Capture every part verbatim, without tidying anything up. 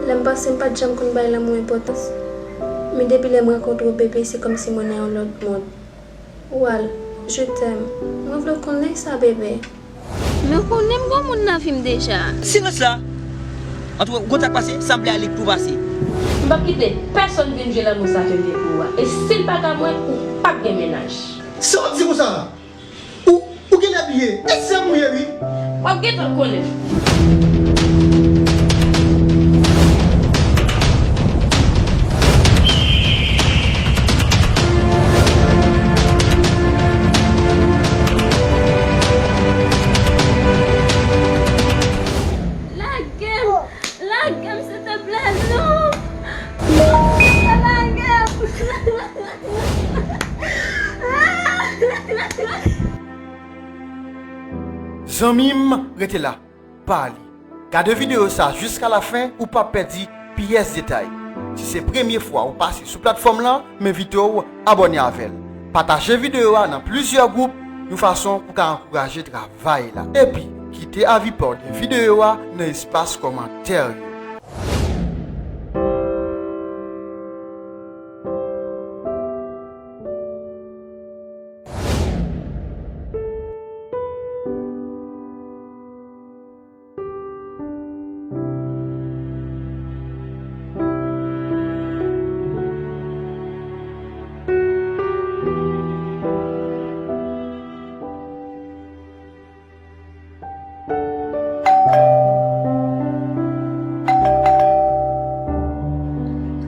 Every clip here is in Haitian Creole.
Lè m panse m pa t janm konn bay lanmou enpòtans, men depi lè m rankontre w, bebe, se kòmsi mwen nan yon lòt mond. Wal, je t'aime. Mwen vle w konnen sa, bebe. Men w konnen m gon moun nan vi m deja. Silans la! Antouka, ou konn sa k pase? Sa m vle a li k pou pase. M p ap kite pèsonn vin jwe lanmou sa ke m gen pou ou a. E si l pa ka mwen, ou p ap gen mennaj. Sa w ap di konsa la? Ou, ou genlè bliye. E sè m ou ye, wi. W ap gentan konnen. Lage m! Lage m, silteplè, non! Non, lage m! Zanmi m, rete la. Pa ale. Gade videyo sa jiska lafen, ou p ap pèdi pyès detay. Si se premye fwa ou pase sou platfòm lan, m envite w abòne avè l. Pataje videyo a nan plizyè gwoup, yon fason pou ka ankouraje travay la. Epi, kite avi pa w de videyo a nan espas kòmantè yo.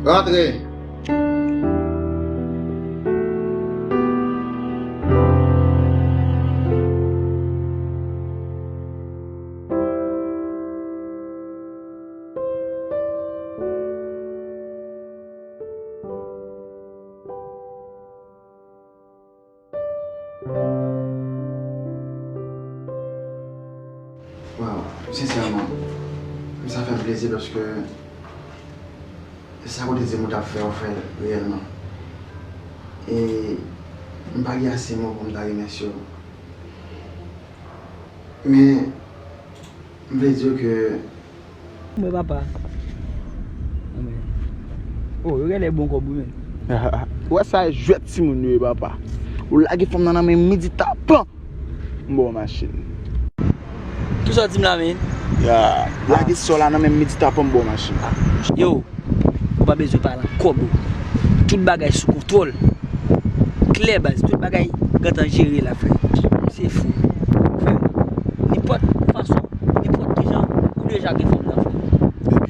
Rantre. Waw, sensèman, sa fè m plezi paske sa ou te di m ou t ap fè, ou fè l reyèlman. E m pa gen ase mo pou m ta remèsye w. Men, m vle di w ke Mwen papa. Anmwey. Oh, yo genlè bon kòb wi, men. Ou wè sa e jwèt timoun yo ye, papa. Ou lage fanm nan nan men Midi Tapan. M ba w machin. Kisa w di m la, men? Ya, lage sò la nan men Midi Tapan, m ba w machin. Yo, ou pa bezwen pale ankò, bro. Tout bagay sou kontwòl. Klè, baz, tout bagay gentan jere la, frè. Se fou. Frè, nenpòt fason, nenpòt kijan, ou deja gen fanm nan, frè. Ok.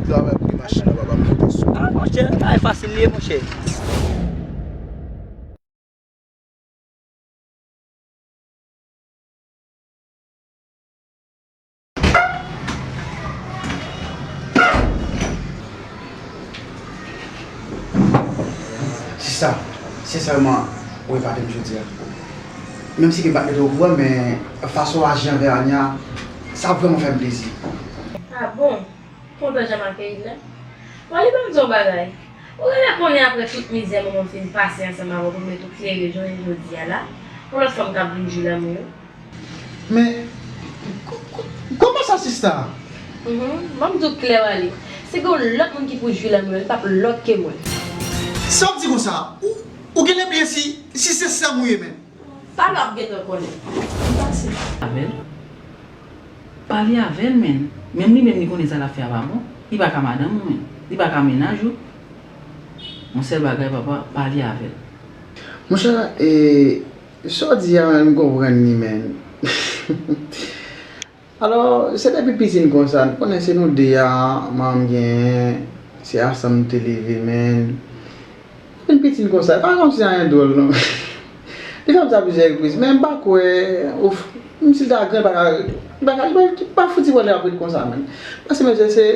Travay pou gen machin nan, papa, m konte sou ou. Ah, monchè, bagay fasil li ye, monchè. Sista, sensèman, ou epate m jodi a. Menm si ke m pa t mete w okouran, men fason w aji anvè Ania, sa vrèman fè m plezi. Ah bon? Kontan jan m akeyi l la. Wally, ban m di w yon bagay. Ou genlè konnen apre tout mizè manman m fin pase ansanm avè w pou l mete w klere jan w ye jodi a la, pou lòt fanm k ap vin jwi lanmou yo. Men, k-, k-, kòman sa, sista? Mhm, ban m di w klè, Wally. Si gen yon lòt moun ki pou jwi lanmou yo, li p ap lòt ke mwen. Sa w ap di konsa? Ou, ou genlè bliye si, si se sè m ou ye menm? Talè w ap gentan konnen. M pase. Avè l? Pale avè l, menn. Menm li menm, li konnen sa l ap fè a pa bon. Li pa ka madanm ou, menn. Li pa ka mennaj ou. Yon sèl bagay, papa, pale avè l. Monchè, e, sa w di a, menn, m konprann li, menn. Alò, se depi piti n konsa, n konnen se nou de a, manman m genyen, se ansanm nou te leve, menn. Depi n piti n konsa, e pa kòmsi anyen dwòl, non. Li fè m sa plizyè repriz, men m pa kwè, ouf, menm si l ta gran, li pa ka, li pa ka, li pa, li pa fouti pran l ap ret konsa, menn. Paske, mesye, se,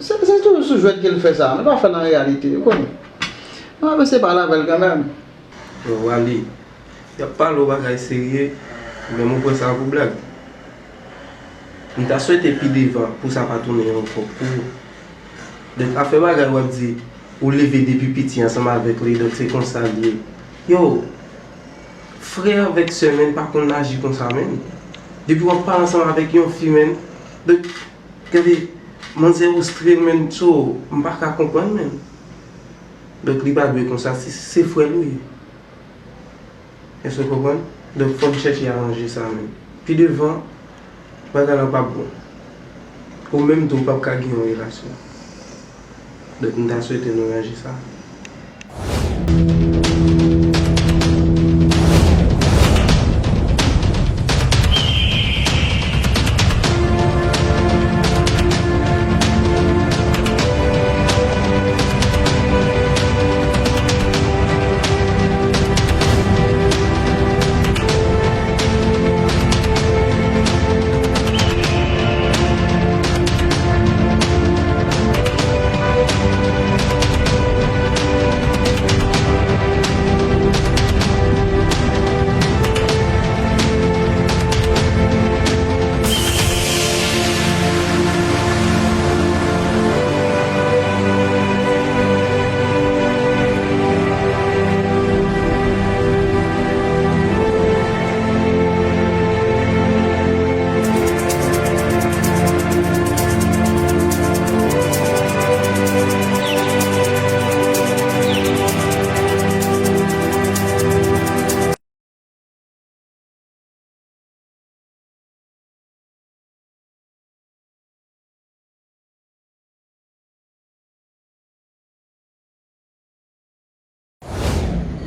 se, se toujou sou jwèt ke l fè sa, li pa fè l an reyalite, ou konnen. Mwen ap eseye pale avè l kanmenm. Yo, Wally, y ap pale w bagay serye, men ou pran sa pou blag. M ta swete pi devan pou sa pa tounen yon kòb pou ou. Donk, afè bagay w ap di, ou leve depi piti ansanm avèk li, donk se konsa l ye. Yo, frè avèk sè, menn, pa konn aji konsa, menn. Depi w ap pale ansanm avèk yon fi, menn, donk, gade, Manzè ou stren, menn, so, m pa ka konprann, menn. Donk, li pa dwe konsa, se, se frè l ou ye. Èske w konprann? Donk, fò n chèche aranje sa, menn. Pi devan, bagay la p ap bon. Ou menm tou, ou p ap ka gen yon relasyon. Donk, m ta swete nou ranje sa.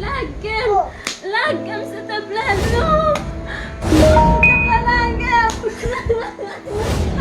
Lage m! Lage m!